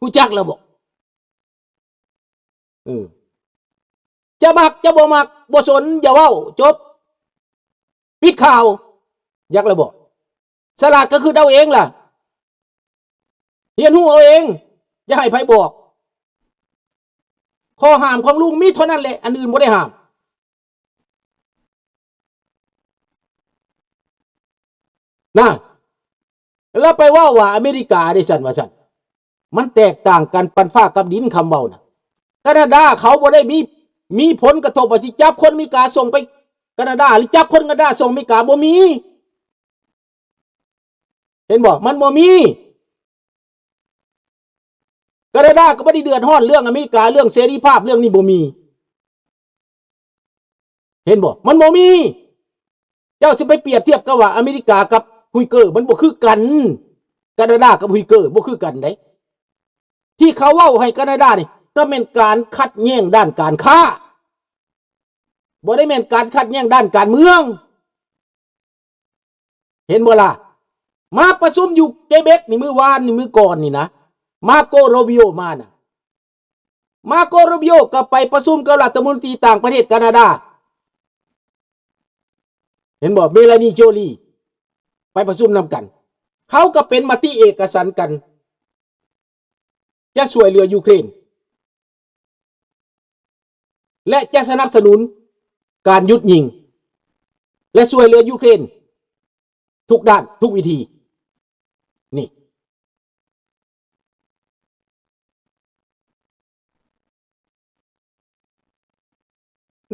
ຮູ້ຈັກແລ້ວບໍ່? ເອີ ຈະມັກຈະບໍ່ມັກ ບໍ່ສົນ ຢ່າເວົ້າ ຈົບ ປິດຂ່າວ. ຈັກແລ້ວບໍ່? ສະຫຼາດກໍຄິດເອົາເອງລະ ຮຽນຮູ້ເອົາເອງ ຢ່າໃຫ້ໃຜບອກ. ຂໍ້ຫ້າມຂອງລຸງມີເທົ່ານັ້ນແຫຼະ ອັນອື່ນບໍ່ໄດ້ຫ້າມ. ນະ ແລ້ວໄປເວົ້າວ່າອາເມລິກາເດ້ຊັ້ນວ່າຊັ້ນ ມັນແຕກຕ່າງກັນປານຟ້າກັບດິນ ຄຳເວົ້ານະ. ການາດາເຂົາບໍ່ໄດ້ມີ ມີຜົນກະທົບວ່າຊິຈັບຄົນອາເມລິກາສົ່ງໄປການາດາ ຫຼື ຈັບຄົນການາດາສົ່ງອາເມລິກາ ບໍ່ມີ. ເຫັນບໍ່? ມັນບໍ່ມີ. ການາດາກໍບໍ່ໄດ້ເດືອດຮ້ອນເລື່ອງອາເມລິກາ ເລື່ອງເສລີພາບ ເລື່ອງນີ້ບໍ່ມີ. ເຫັນບໍ່? ມັນບໍ່ມີ. ເຈົ້າຊິໄປປຽບທຽບກັບວ່າອາເມລິກາກັບຫຸຍເກີ ມັນບໍ່ຄືກັນ. ການາດາກັບຫຸຍເກີບໍ່ຄືກັນເດ້. ທີ່ເຂົາເວົ້າໃຫ້ການາດານີ້ ກໍແມ່ນການຂັດແຍ້ງດ້ານການຄ້າ ບໍ່ໄດ້ແມ່ນການຂັດແຍ້ງດ້ານການເມືອງ. ເຫັນບໍ່ລະ? ມາປະຊຸມຢູ່ເກເບັກນີ້ ມື້ວານນີ້ ມື້ກ່ອນນີ້ນະ ມາໂກ ໂຣບິໂອ ມານະ. ມາໂກ ໂຣບິໂອ ກໍໄປປະຊຸມກັບລັດຖະມົນຕີຕ່າງປະເທດການາດາ. ເຫັນບໍ່? ເມລານີ ໂຈລີ ໄປປະຊຸມນຳກັນ. ເຂົາກໍເປັນມະຕິເອກະສັນກັນ ຈະຊ່ວຍເຫຼືອຢູເຄຣນ ແລະ ຈະສະໜັບສະໜູນການຢຸດຍິງ ແລະ ຊ່ວຍເຫຼືອຢູເຄຣນທຸກດ້ານ ທຸກວິທີ. ນີ້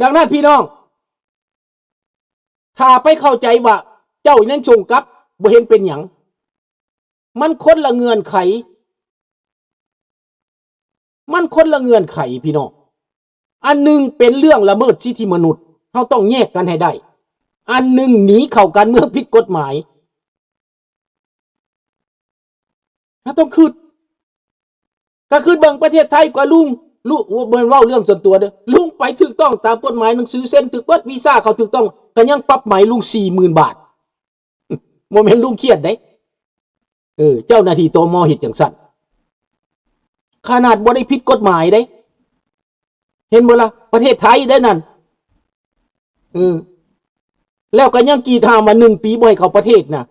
ດັ່ງນັ້ນ ພີ່ນ້ອງ ຖ້າໄປເຂົ້າໃຈວ່າເຈົ້າຍັງສົ່ງກັບ ບໍ່ເຫັນເປັນຫຍັງ. ມັນຄົນລະເງື່ອນໄຂ ມັນຄົນລະເງື່ອນໄຂ ພີ່ນ້ອງ. ອັນໜຶ່ງເປັນເລື່ອງລະເມີດສິດທິມະນຸດ ເຮົາຕ້ອງແຍກກັນໃຫ້ໄດ້. ອັນໜຶ່ງໜີເຂົ້າການເມືອງຜິດກົດໝາຍ. ເຮົາຕ້ອງຄິດ ກໍຄືເບິ່ງປະເທດໄທກວ່າລຸງ ລຸ ບໍ່ແມ່ນເວົ້າເລື່ອງສ່ວນຕົວເດີ ລຸງໄປຖືກຕ້ອງຕາມກົດໝາຍ ໜັງສືເຊັນຖືກເບິດ ວີຊາເຂົາຖືກຕ້ອງ ກໍຍັງປັບໃໝລຸງສີ່ໝື່ນບາດ. ບໍ່ແມ່ນລຸງຄຽດເດ້. ເອີ ເຈົ້າໜ້າທີ່ ຕມ ເຮັດຈັ່ງຊັ້ນ ຂະໜາດບໍ່ໄດ້ຜິດກົດໝາຍເດ້. ເຫັນບໍ່ລະ? ປະເທດໄທເດ້ນັ້ນ. ເອີ ແລ້ວກໍຍັງກີດຫ້າມວ່າໜຶ່ງປີບໍ່ໃຫ້ເຂົ້າປະເທດນະ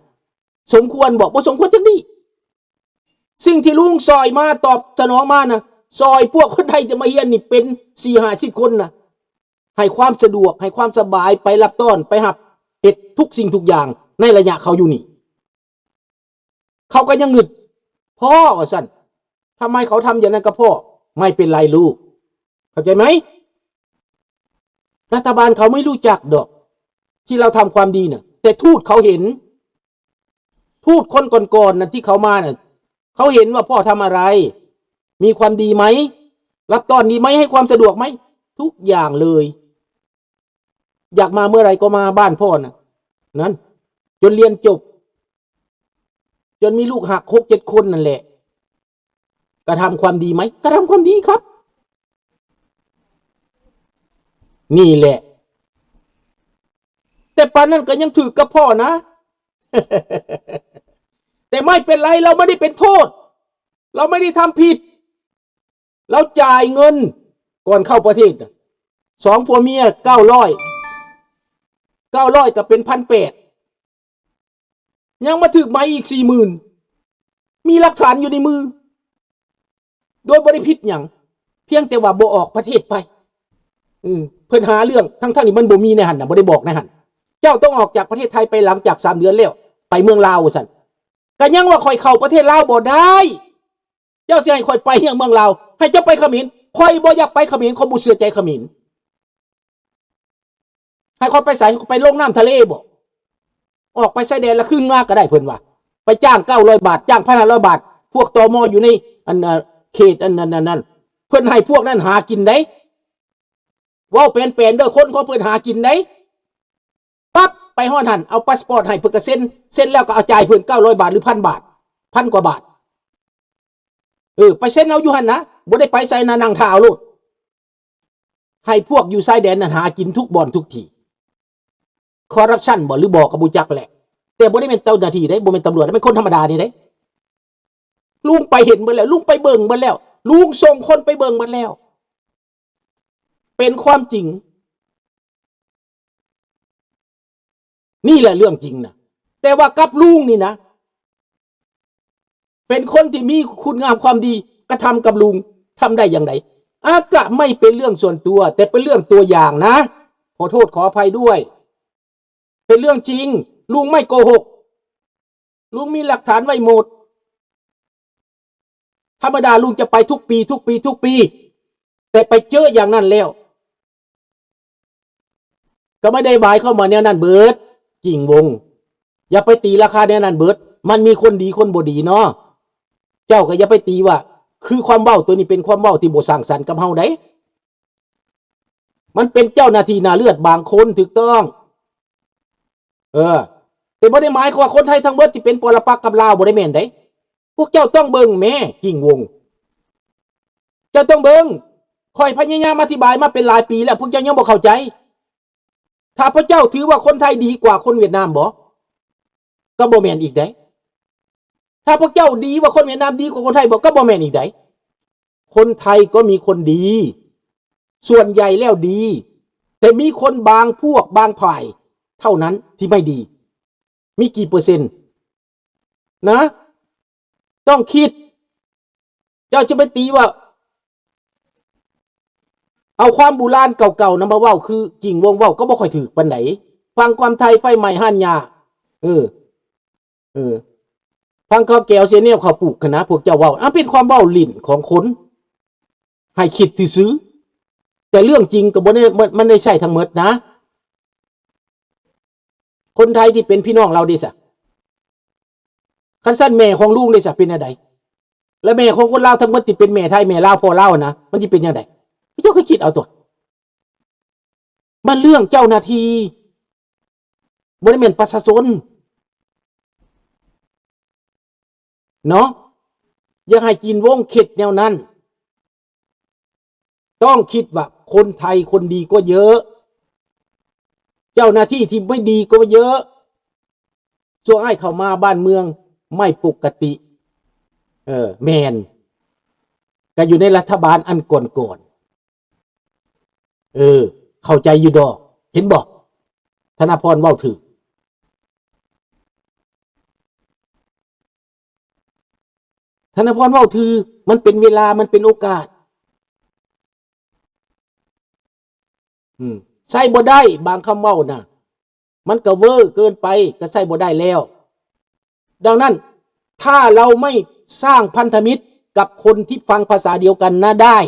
ສົມຄວນບໍ່? ບໍ່ສົມຄວນຈັກດີ້. ສິ່ງທີ່ລຸງຊ່ອຍມາ ຕອບສະໜອງມານະ ຊ່ອຍພວກຄົນໄທຈະມາຮຽນນີ້ເປັນສີ່ຫ້າສິບຄົນນະ ໃຫ້ຄວາມສະດວກ ໃຫ້ຄວາມສະບາຍ ໄປຮັບຕ້ອນ ໄປຮັບເຮັດທຸກສິ່ງທຸກຢ່າງໃນໄລຍະເຂົາຢູ່ນີ້. ເຂົາກໍຍັງງຶດ ພໍ່ວ່າຊັ້ນ ທຳໄມເຂົາທຳຢ່າງນັ້ນກັບພໍ່? ໄມ່ເປັນໄລລູກ ເຂົ້າໃຈໄໝ? ລັດຖະບານເຂົາໄມ່ຮູ້ຈັກດອກ ທີ່ລາວທຳຄວາມດີນະ ແຕ່ທູດເຂົາເຫັນ ທູດຄົນກ່ອນໆນະ ທີ່ເຂົາມານະ ເຂົາເຫັນວ່າພໍ່ທຳອະໄລ ມີຄວາມດີໄໝ? ຮັບຕ້ອນດີໄໝ? ໃຫ້ຄວາມສະດວກໄໝ? ທຸກຢ່າງເລີຍ. ຢາກມາເມື່ອໃດກໍມາບ້ານພໍ່ນະ ນັ້ນ ຈົນຮຽນຈົບ ຈົນມີລູກຮັກຫົກເຈັດຄົນນັ້ນແຫຼະ. ກະທຳຄວາມດີໄໝ? ກະທຳຄວາມດີຄັບ. ນີ້ແຫຼະ. ແຕ່ປານນັ້ນກໍຍັງຖືກກັບພໍ່ນະ. ແຕ່ໄມ່ເປັນໄລ, ລາວບໍ່ໄດ້ເປັນໂທດ. ລາວບໍ່ໄດ້ທຳຜິດ. ລາວຈ່າຍເງິນກ່ອນເຂົ້າປະເທດນະ ສອງຜົວເມຍ ເກົ້າຮ້ອຍ ເກົ້າຮ້ອຍກໍເປັນພັນແປດ ຍັງມາຖືກໄໝອີກສີ່ໝື່ນ ມີຫຼັກຖານຢູ່ໃນມື ໂດຍບໍ່ໄດ້ຜິດຫຍັງ ພຽງແຕ່ວ່າບໍ່ອອກປະເທດໄປ. ເອີ ເພິ່ນຫາເລື່ອງ ທັງໆທີ່ມັນບໍ່ມີໃນຫັ້ນນະ ບໍ່ໄດ້ບອກໃນຫັ້ນ. ເຈົ້າຕ້ອງອອກຈາກປະເທດໄທໄປຫຼັງຈາກສາມເດືອນແລ້ວ ໄປເມືອງລາວວ່າຊັ້ນ. ກໍຍັງວ່າຂ້ອຍເຂົ້າປະເທດລາວບໍ່ໄດ້. ເຈົ້າຊິໃຫ້ຂ້ອຍໄປຫຍັງເມືອງລາວ? ໃຫ້ເຈົ້າໄປຂະເໝນ. ຂ້ອຍບໍ່ຢາກໄປຂະເໝນ, ຂ້ອຍບໍ່ເຊື່ອໃຈຂະເໝນ. ໃຫ້ຂ້ອຍໄປໃສ? ໄປລົງນ້ຳທະເລບໍ? ອອກໄປຊາຍແດນແລ້ວຄືນມາກໍໄດ້ ເພິ່ນວ່າ. ໄປຈ້າງເກົ້າຮ້ອຍບາດ, ຈ້າງພັນຫ້າຮ້ອຍບາດ, ພວກ ຕມ ຢູ່ໃນ ອັນ ເອີ່ ເຂດ ອັນນັ້ນ ອັນນັ້ນ ເພິ່ນໃຫ້ພວກນັ້ນຫາກິນໄດ໋. ເວົ້າແປນໆເດີ, ຄົນຂອງເພິ່ນຫາກິນໄດ໋. ປັບ ໄປຮອດຫັ້ນ ເອົາພາສປອດໃຫ້ ເພິ່ນກໍເຊັນ, ເຊັນແລ້ວກໍເອົາຈ່າຍເພິ່ນເກົ້າຮ້ອຍບາດ ຫຼື ພັນບາດ, ພັນກວ່າບາດ. ເອີ ໄປເຊັນເອົາຢູ່ຫັ້ນນະ, ບໍ່ໄດ້ໄປໃສນະ, ນັ່ງຖ້າເອົາໂລດ. ໃຫ້ພວກຢູ່ຊາຍແດນນັ້ນຫາກິນທຸກບ່ອນທຸກທີ່. ຄໍຣັບຊັນບໍ ຫຼືບໍ່ກໍບໍ່ຈັກແຫຼະ, ແຕ່ບໍ່ໄດ້ແມ່ນເຈົ້າໜ້າທີ່ເດ້, ບໍ່ແມ່ນຕຳຫຼວດ, ແມ່ນຄົນທຳມະດານີ້ເດ້. ລຸງໄປເຫັນເບິດແລ້ວ, ລຸງໄປເບິ່ງເບິດແລ້ວ, ລຸງສົ່ງຄົນໄປເບິ່ງເບິດແລ້ວ. ເປັນຄວາມຈິງ. ນີ້ແຫຼະເລື່ອງຈິງນະ. ແຕ່ວ່າກັບລຸງນີ້ນະ ເປັນຄົນທີ່ມີຄຸນງາມຄວາມດີ ກະທຳກັບລຸງ ທຳໄດ້ຢ່າງໃດ? ອາ ກະໄມ່ເປັນເລື່ອງສ່ວນຕົວ ແຕ່ເປັນເລື່ອງຕົວຢ່າງນະ. ຂໍໂທດຂໍອະໄພດ້ວຍ. ເປັນເລື່ອງຈິງ. ລຸງໄມ່ໂກຫົກ. ລຸງມີຫຼັກຖານໄວ້ໝົດ. ທຳມະດາລຸງຈະໄປທຸກປີ ທຸກປີ ທຸກປີ ແຕ່ໄປເຈີຢ່າງນັ້ນແລ້ວ ກໍບໍ່ໄດ້ໝາຍຄວາມວ່າແນວນັ້ນເບິດ ຈິງວົງ. ຢ່າໄປຕີລາຄາແນວນັ້ນເບິດ. ມັນມີຄົນດີຄົນບໍ່ດີເນາະ. ເຈົ້າກໍຢ່າໄປຕີວ່າ ຄືຄວາມເວົ້າຕົວນີ້ເປັນຄວາມເວົ້າທີ່ບໍ່ສ້າງສັນກັບເຮົາໃດ. ມັນເປັນເຈົ້າໜ້າທີ່ໜ້າເລືອດບາງຄົນ ຖືກຕ້ອງ. ເອີ ແຕ່ບໍ່ໄດ້ໝາຍຄວາມວ່າຄົນໄທທັງເບິດທີ່ເປັນປໍລະປັກກັບລາວ ບໍ່ໄດ້ແມ່ນໃດ. ພວກເຈົ້າຕ້ອງເບິ່ງແມ້ ຈິງວົງ. ເຈົ້າຕ້ອງເບິ່ງ. ຂ້ອຍພະຍາຍາມອະທິບາຍມາເປັນຫຼາຍປີແລ້ວ ພວກເຈົ້າຍັງບໍ່ເຂົ້າໃຈ. ຖ້າພວກເຈົ້າຖືວ່າຄົນໄທດີກວ່າຄົນຫວຽດນາມບໍ? ກໍບໍ່ແມ່ນອີກໃດ. ຖ້າພວກເຈົ້າດີວ່າຄົນຫວຽດນາມດີກວ່າຄົນໄທບໍ? ກໍບໍ່ແມ່ນອີກໃດ. ຄົນໄທກໍມີຄົນດີ ສ່ວນໃຫຍ່ແລ້ວດີ ແຕ່ມີຄົນບາງພວກບາງຝ່າຍເທົ່ານັ້ນທີ່ໄມ່ດີ. ມີກີ່ເປີເຊັນນະ? ຕ້ອງຄິດ. ເຈົ້າຈະໄປຕີວ່າ ເອົາຄວາມບູຮານເກົ່າໆນຳມາເວົ້າ ຄືຈິງວົງເວົ້າກໍບໍ່ຄ່ອຍຖືກປານໃດ. ຟັງຄວາມໄທໄຟໄໝ້ຮ້ານຫຍ້າ ເອີ ເອີ ຟັງເຂົາແກວເຊແນວເຂົາປູກຫັ້ນນະ ພວກເຈົ້າເວົ້າ ອັນເປັນຄວາມເວົ້າຫຼິ້ນຂອງຄົນໃຫ້ຄິດຊື່ໆ ແຕ່ເລື່ອງຈິງກໍບໍ່ໄດ້ ມັນ ມັນໄດ້ໃຊ້ທັງໝົດນະ. ຄົນໄທທີ່ເປັນພີ່ນ້ອງລາວເດຊະ? ຄັນຊັ້ນແມ່ຂອງລຸງເດຊະ ເປັນແນວໃດ? ແລະແມ່ຂອງຄົນລາວທັງໝົດທີ່ເປັນແມ່ໄທ ແມ່ລາວ ພໍ່ລາວນະ ມັນຊິເປັນແນວໃດ? ເຈົ້າກໍຄິດເອົາຕົວະ. ມັນເລື່ອງເຈົ້າໜ້າທີ່ ບໍ່ໄດ້ແມ່ນປະຊາຊົນເນາະ. ຢ່າໃຫ້ຈິງວົງຄິດແນວນັ້ນ. ຕ້ອງຄິດວ່າຄົນໄທຄົນດີກໍເຍີະ ເຈົ້າໜ້າທີ່ທີ່ບໍ່ດີກໍເຍີະ. ຊ່ວງອ້າຍເຂົ້າມາບ້ານເມືອງໄມ່ປົກກະຕິ ເອີ ແມ່ນ ກໍຢູ່ໃນລັດຖະບານອັນກ່ອນໆ. ເອີ ເຂົ້າໃຈຢູ່ດອກ ເຫັນບໍ່? ທະນະພອນເວົ້າຖືກ. ທະນະພອນເວົ້າຖືກ ມັນເປັນເວລາ ມັນເປັນໂອກາດ. ອືມ ໃຊ້ບໍ່ໄດ້ ບາງຄຳເວົ້ານະ ມັນກະເວີເກີນໄປ ກະໃຊ້ບໍ່ໄດ້ແລ້ວ. ດັ່ງນັ້ນ ຖ້າເຮົາໄມ່ສ້າງພັນທະມິດກັບຄົນທີ່ຟັງພາສາດຽວກັນນະໄດ້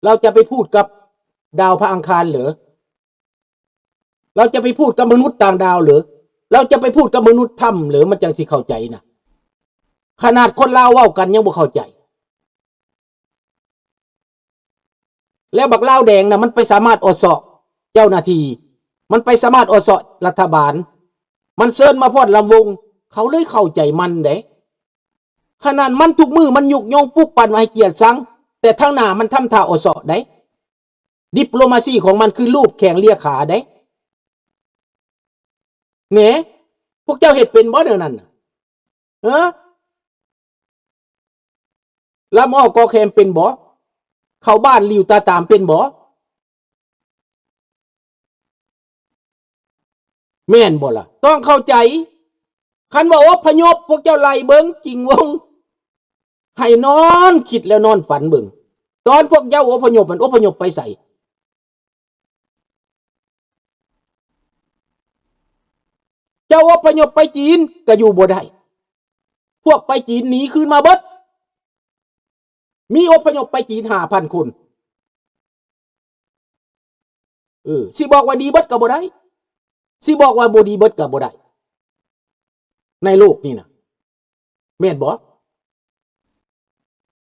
ເຮົາຈະໄປພູດກັບດາວພະອັງຄານເຫຼື? ເຮົາຈະໄປພູດກັບມະນຸດຕ່າງດາວເຫຼື? ເຮົາຈະໄປພູດກັບມະນຸດຖ້ຳເຫຼື? ມັນຈັ່ງຊິເຂົ້າໃຈນະ. ຂະໜາດຄົນລາວເວົ້າກັນຍັງບໍ່ເຂົ້າໃຈ. ແລ້ວບັກລາວແດງນະ ມັນໄປສາມາດອົດເຊາະເຈົ້າໜ້າທີ່, ມັນໄປສາມາດອົດເຊາະລັດຖະບານ, ມັນເຊີນມາພອດລຳວົງ, ເຂົາເລີຍເຂົ້າໃຈມັນເດ້. ຂະໜາດມັນທຸກມື້ມັນຍຸກຍົງປຸກປັ່ນວ່າໃຫ້ກຽດຊັງ, ແຕ່ທາງໜ້າມັນທຳທ່າອົດເຊາະໄດ໋. ດິບໂລມາຊີຂອງມັນຄືລູບແຂ້ງເລຍຂາໄດ໋. ແໜ ພວກເຈົ້າເຮັດເປັນບໍ່ແນວນັ້ນນະ? ເອີ ລຳອ້ອກອແຄມເປັນບໍ່? ເຂົ້າບ້ານລິ້ວຕາຕາມເປັນບໍ່? ແມ່ນບໍ່ລະ? ຕ້ອງເຂົ້າໃຈ. ຄັນວ່າອົບພະຍົບ ພວກເຈົ້າໄລ່ເບິ່ງຈິງວົງ ໃຫ້ນອນຄິດແລ້ວນອນຝັນເບິ່ງ. ຕອນພວກເຈົ້າອົບພະຍົບນັ້ນ ອົບພະຍົບໄປໃສ? ເຈົ້າອົບພະຍົບໄປຈີນກໍຢູ່ບໍ່ໄດ້. ພວກໄປຈີນໜີຄືນມາເບິດ. ມີອົບພະຍົບໄປຈີນຫ້າພັນຄົນ. ເອີ ຊິບອກວ່າດີເບິດກໍບໍ່ໄດ້, ຊິບອກວ່າບໍ່ດີເບິດກໍບໍ່ໄດ້ ໃນໂລກນີ້ນະ. ແມ່ນບໍ່?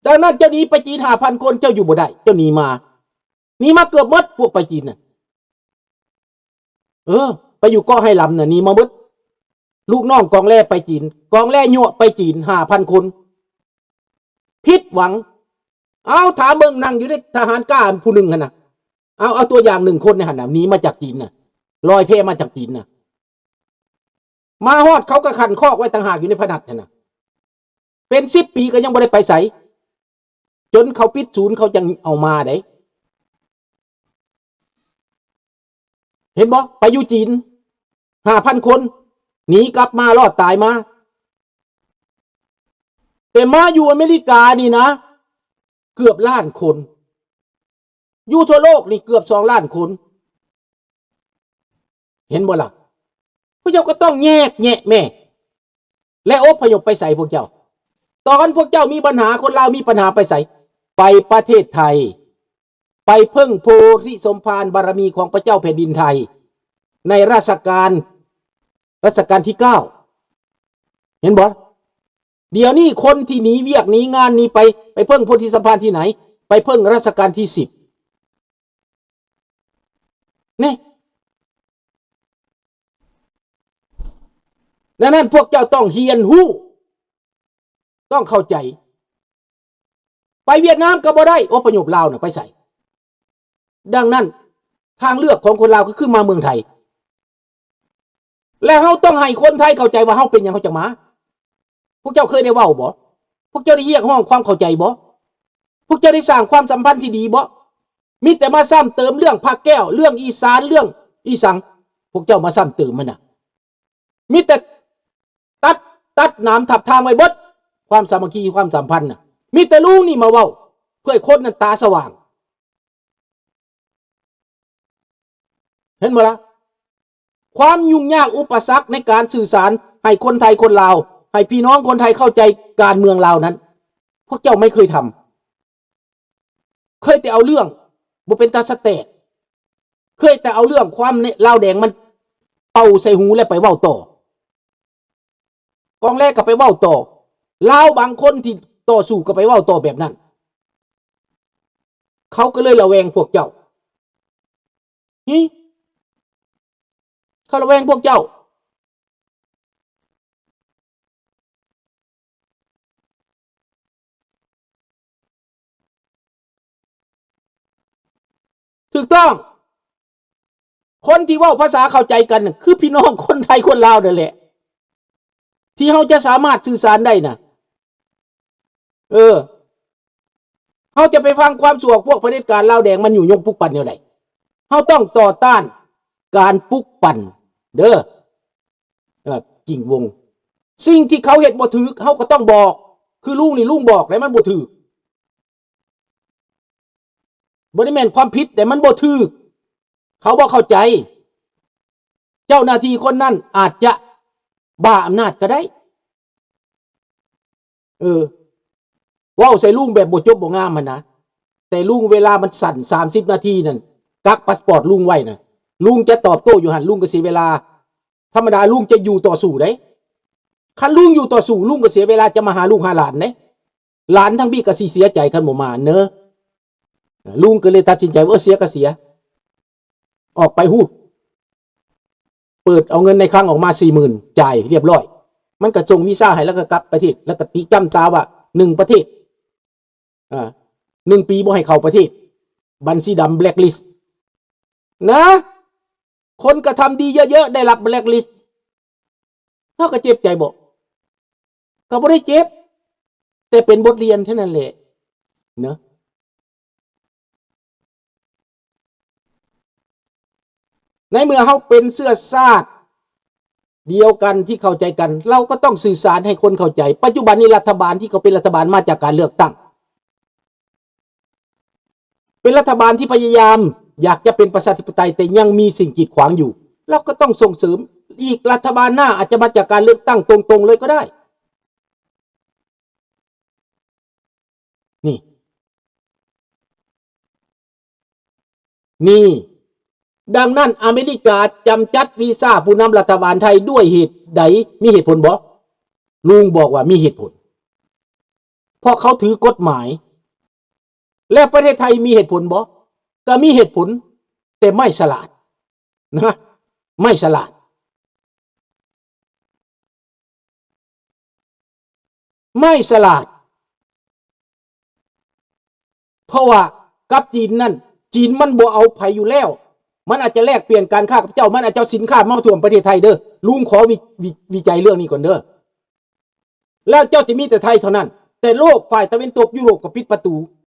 ດັ່ງນັ້ນ ເຈົ້າໜີໄປຈີນຫ້າພັນຄົນ ເຈົ້າຢູ່ບໍ່ໄດ້, ເຈົ້າໜີມາ. ໜີມາເກືອບໝົດ ພວກໄປຈີນນັ້ນ. ເອີ ໄປຢູ່ເກາະໄຮລຳນະ ໜີມາໝົດ. ລູກນ້ອງກອງແລໄປຈີນ, ກອງແລຍົວະໄປຈີນຫ້າພັນຄົນ. ຜິດຫວັງ. ເອົາ ຖາມເບິ່ງ ນັ່ງຢູ່ໃນທະຫານກ້າຜູ້ໜຶ່ງຫັ້ນນະ. ເອົາ ເອົາຕົວຢ່າງໜຶ່ງຄົນໃນຫັ້ນນະ ໜີມາຈາກຈີນນະ, ລອຍແພມາຈາກຈີນນະ. ມາຮອດເຂົາກໍຂັງຄອກໄວ້ຕ່າງຫາກຢູ່ໃນພະນັດຫັ້ນນະ. ເປັນສິບປີກໍຍັງບໍ່ໄດ້ໄປໃສ ຈົນເຂົາປິດສູນເຂົາຈັ່ງເອົາມາເດ້. ເຫັນບໍ່? ໄປຢູ່ຈີນ ຫ້າພັນຄົນ ໜີກັບມາ ລອດຕາຍມາ. ແຕ່ມາຢູ່ອາເມລິການີ້ນະ ເກືອບລ້ານຄົນ. ຢູ່ທົ່ວໂລກນີ້ເກືອບສອງລ້ານຄົນ. ເຫັນບໍ່ລະ? ພວກເຈົ້າກໍຕ້ອງແຍກແຍະແມ້ ແລະ ອົບພະຍົບໄປໃສພວກເຈົ້າ? ຕອນພວກເຈົ້າມີບັນຫາ ຄົນລາວມີບັນຫາໄປໃສ? ໄປປະເທດໄທ ໄປເພິ່ງໂພທິສົມພານບາລະມີຂອງພະເຈົ້າແຜ່ນດິນໄທ ໃນລາຊະການ ລາຊະການທີເກົ້າ. ເຫັນບໍ່? ດຽວນີ້ຄົນທີ່ໜີວຽກໜີງານນີ້ໄປ ໄປເພິ່ງໂພທິສົມພານທີ່ໃນ? ໄປເພິ່ງລາຊະການທີສິບ ນີ້. ດັ່ງນັ້ນພວກເຈົ້າຕ້ອງຮຽນຮູ້ ຕ້ອງເຂົ້າໃຈ. ໄປຫວຽດນາມກໍບໍ່ໄດ້ ອົບພະຍົບລາວນະ ໄປໃສ? ດັ່ງນັ້ນ ທາງເລືອກຂອງຄົນລາວກໍຄືມາເມືອງໄທ. ແລະ ເຮົາຕ້ອງໃຫ້ຄົນໄທເຂົ້າໃຈວ່າເຮົາເປັນຫຍັງເຮົາຈັ່ງມາ. ພວກເຈົ້າເຄີຍໄດ້ເວົ້າບໍ່? ພວກເຈົ້າໄດ້ຮຽກຮ້ອງຄວາມເຂົ້າໃຈບໍ່? ພວກເຈົ້າໄດ້ສ້າງຄວາມສຳພັນທີ່ດີບໍ່? ມີແຕ່ມາຊ້ຳເຕີມເລື່ອງພະແກ້ວ ເລື່ອງອີສານ ເລື່ອງອີ່ສັງ ພວກເຈົ້າມາຊ້ຳເຕີມມັນນະ. ມີແຕ່ຕັດ ຕັດໜາມທັບທາງໄວ້ເບິດ ຄວາມສາມັກຄີ ຄວາມສຳພັນນະ. ມີແຕ່ລຸງນີ້ມາເວົ້າ ເພື່ອໃຫ້ຄົນນັ້ນຕາສະຫວ່າງ. ເຫັນບໍ່ລະ? ຄວາມຫຍຸ້ງຍາກອຸປະສັກໃນການສື່ສານໃຫ້ຄົນໄທຄົນລາວ ໃຫ້ພີ່ນ້ອງຄົນໄທເຂົ້າໃຈການເມືອງລາວນັ້ນ ພວກເຈົ້າໄມ່ເຄີຍທຳ. ເຄີຍແຕ່ເອົາເລື່ອງບໍ່ເປັນຕາສະແຕກ ເຄີຍແຕ່ເອົາເລື່ອງຄວາມລາວແດງມັນເປົ່າໃສ່ຫູແລ້ວໄປເວົ້າຕໍ່. ກອງແລກໍໄປເວົ້າຕໍ່ ລາວບາງຄົນທີ່ຕໍ່ສູ້ກໍໄປເວົ້າຕໍ່ແບບນັ້ນ. ເຂົາກໍເລີຍລະແວງພວກເຈົ້າ. ຫຶ? ເຂົາລະແວງພວກເຈົ້າ. ຖືກຕ້ອງ. ຄົນທີ່ເວົ້າພາສາເຂົ້າໃຈກັນນະ ຄືພີ່ນ້ອງຄົນໄທຄົນລາວນັ້ນແຫຼະ ທີ່ເຮົາຈະສາມາດສື່ສານໄດ້ນະ. ເອີ ເຮົາຈະໄປຟັງຄວາມຊົ່ວພວກຜະເດັດການລາວແດງ ມັນຍຸຍົງປຸກປັ່ນແນວໃດ? ເຮົາຕ້ອງຕໍ່ຕ້ານການປຸກປັ່ນເດີ. ເອີ ກິ່ງວົງ ສິ່ງທີ່ເຂົາເຮັດບໍ່ຖືກ ເຮົາກໍຕ້ອງບອກ. ຄືລຸງນີ້ ລຸງບອກແລ້ວມັນບໍ່ຖືກ. ບໍ່ໄດ້ແມ່ນຄວາມຜິດ ແຕ່ມັນບໍ່ຖືກ. ເຂົາບໍ່ເຂົ້າໃຈ. ເຈົ້າໜ້າທີ່ຄົນນັ້ນອາດຈະບ້າອຳນາດກໍໄດ້. ເອີ ເວົ້າໃສ່ລຸງແບບບໍ່ຈົບບໍ່ງາມຫັ້ນນະ. ແຕ່ລຸງເວລາມັນສັ້ນ ສາມສິບນາທີນັ້ນ ກັກພາສປອດລຸງໄວ້ນະ. ລຸງຈະຕອບໂຕ້ຢູ່ຫັ້ນ ລຸງກໍເສຍເວລາ. ທຳມະດາລຸງຈະຢູ່ຕໍ່ສູ້ເດ້. ຄັນລຸງຢູ່ຕໍ່ສູ້ ລຸງກໍເສຍເວລາຈະມາຫາລູກຫາຫຼານເດ້. ຫຼານທັງພີ້ກໍຊິເສຍໃຈຄັນບໍ່ມາເນີ. ລຸງກໍເລີຍຕັດສິນໃຈວ່າ ເອີ ເສຍກໍເສຍ. ອອກໄປ ຫູດ ເປີດເອົາເງິນໃນຄັງອອກມາສີ່ໝື່ນ ຈ່າຍຮຽບຮ້ອຍ. ມັນກໍສົ່ງວີຊາໃຫ້ ແລ້ວກໍກັບປະເທດ ແລ້ວກໍຕິດຈ້ຳຕາວ່າ ໜຶ່ງປະເທດ ອາ ໜຶ່ງປີບໍ່ໃຫ້ເຂົ້າປະເທດ ບັນຊີດຳ ແບລັກລິດ ນະ. ຄົນກະທຳດີເຍີະໆ ໄດ້ຮັບແບລັກລິດ ເຮົາກໍເຈັບໃຈບໍ່? ກໍບໍ່ໄດ້ເຈັບ ແຕ່ເປັນບົດຮຽນເທົ່ານັ້ນແຫຼະເນາະ. ໃນເມື່ອເຮົາເປັນເຊື້ອຊາດດຽວກັນທີ່ເຂົ້າໃຈກັນ ເຮົາກໍຕ້ອງສື່ສານໃຫ້ຄົນເຂົ້າໃຈ. ປັດຈຸບັນນີ້ລັດຖະບານທີ່ເຂົາເປັນລັດຖະບານມາຈາກການເລືອກຕັ້ງ ເປັນລັດຖະບານທີ່ພະຍາຍາມຢາກຈະເປັນປະຊາທິປະໄຕ ແຕ່ຍັງມີສິ່ງກີດຂວາງຢູ່ ເຮົາກໍຕ້ອງສົ່ງເສີມ. ອີກລັດຖະບານໜ້າອາດຈະມາຈາກການເລືອກຕັ້ງຕົງໆເລີຍກໍໄດ້. ນີ້ ນີ້ ດັ່ງນັ້ນ ອາເມລິກາຈຳກັດວີຊາຜູ້ນຳລັດຖະບານໄທດ້ວຍເຫດໃດ? ມີເຫດຜົນບໍ່? ລຸງບອກວ່າມີເຫດຜົນ ເພາະເຂົາຖືກົດໝາຍ. ແລະ ປະເທດໄທມີເຫດຜົນບໍ່? ກໍມີເຫດຜົນ ແຕ່ໄມ່ສະຫຼາດນະ ໄມ່ສະຫຼາດ. ໄມ່ສະຫຼາດ ເພາະວ່າກັບຈີນນັ້ນ ຈີນມັນບໍ່ເອົາໃຜຢູ່ແລ້ວ. ມັນອາດຈະແລກປ່ຽນການຄ້າກັບເຈົ້າ ມັນອາດຈະເອົາສິນຄ້າມາຖ້ວມປະເທດໄທເດີ. ລຸງຂໍວິ ວິ ວິໄຈເລື່ອງນີ້ກ່ອນເດີ. ແລ້ວເຈົ້າຈະມີແຕ່ໄທເທົ່ານັ້ນ ແຕ່ໂລກຝ່າຍຕາເວັນຕົກ ຢູໂຣບກໍປິດປະຕູ